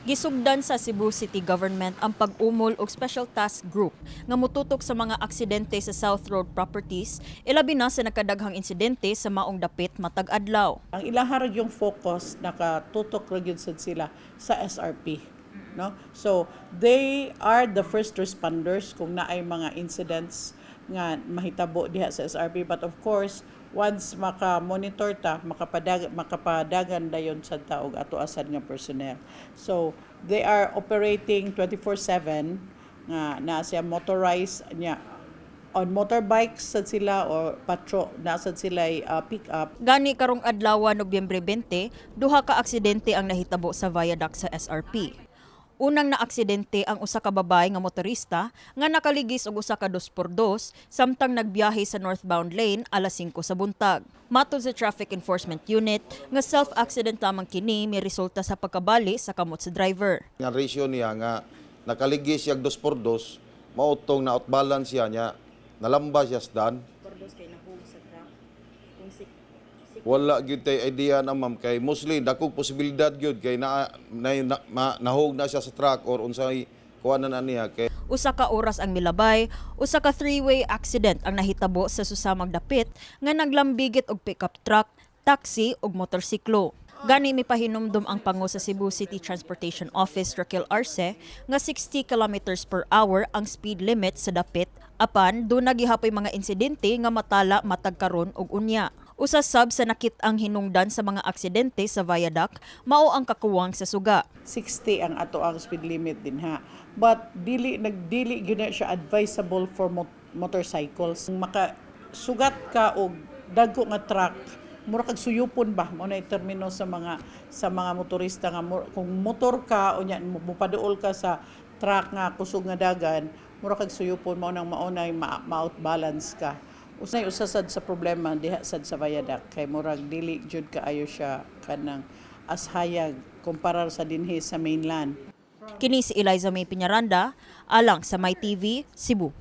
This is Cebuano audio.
Gisugdan sa Cebu City Government ang pag-umol og Special Task Group nga mututok sa mga aksidente sa South Road properties, ilabi na sa nakadaghang insidente sa maong dapit matag adlaw. Ang ilaha ra yung focus, nakatutok ra gyud sad sila sa SRP, no? So they are the first responders kung naay mga incidents nga mahitabo diha sa SRP, but of course once maka-monitor ta, makapadagan dayon sad ta og ato asad nga personnel. So they are operating 24/7 nga naa siya motorized niya, on motorbikes sad sila or patrol na sad sila pick up. Gani karong adlaw, Nobyembre 20, duha ka aksidente ang nahitabo sa viaduct sa SRP. Unang naaksidente ang usa ka babae nga motorista nga nakaligis og usa ka 2x2 samtang nagbiyahe sa northbound lane alas 5 sa buntag. Matod sa Traffic Enforcement Unit, nga self-accident lamang kini miresulta sa pagkabali sa kamot sa driver. Nga ratio niya nga nakaligis siya 2x2, mautong na outbalance siya niya, nalamba siya sa dan. Wala gyud tay idea na, ma'am, kay mostly dakog posibilidad gyud kay na nahog na siya sa truck or unsay kuan na niya kay Usa ka oras ang milabay, usa ka three-way accident ang nahitabo sa susamang dapit nga naglambigit og pickup truck, taxi ug motorsiklo. Gani mipahinumdom ang pango sa Cebu City Transportation Office, Raquel Arce, nga 60 kilometers per hour ang speed limit sa dapit apan duna gihapoy mga insidente nga matala matag karon ug unya. Usa sab sa nakit-ang hinungdan sa mga aksidente sa viaduct mao ang kakuwang sa suga. 60 ang ato ang speed limit din ha. But dili nagdili gyud na siya advisable for motorcycles. Kung maka sugat ka og dagko nga truck, mura kag suyupon ba, mo na termino sa mga motorista nga kung motor ka unya mupaduol ka sa truck nga kusog nga dagan, mura kag suyupon, mao nang maunay ma-outbalance ka. Usay usa sad sa problema diha sad sa viaduct kay murag dili jud kaayo siya kanang as hayag kumpara sa dinhi sa mainland. Kini si Eliza May Piñaranda, alang sa My TV, Cebu.